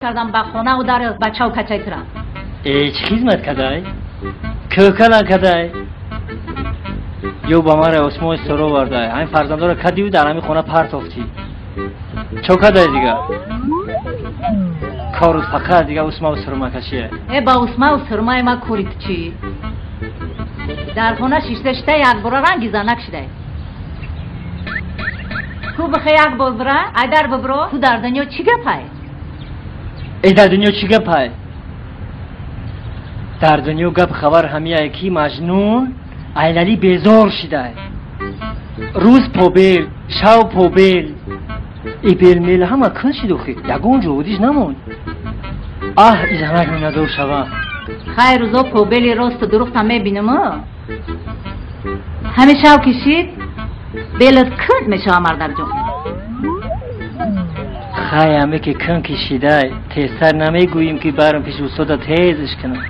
Кардам ба хонаву дар бачаву качаи тура. Э, чӣ хизмат кадай? Кӯкала кадай? Ё ба мара осмони соро вардай. Ҳамин фарзандоро кадиву дар ҳамин хона партофтӣ. Чо кадай дига? Кору фақат дига усмаву сурмакашие. Э, ба усмаву сурмаи ма кори ту чӣ? Дар хона шишта шита якбора ранги занак шидай. Ку бихе як бор бира, айдар бибро, ту дар дунё чӣ гапай? Э, дар дунё чӣ гапай? Дар дунё гап хабар ҳамияе ки Маҷнун айлали безор шидай. Рӯз побел, шав побел. И белмел ҳама кун шид охи, ягон ҷовудиш намонд. Аҳ, изанак миннатдор шавам. Хай, рӯзо побели росту дурӯғта мебинам. Ҳамин шав кишид, белат кун мешава, мардарҷон. Хай, ҳаме ки кун кишидай, тезтар намегӯем ки барам пеши устода тезш кунам.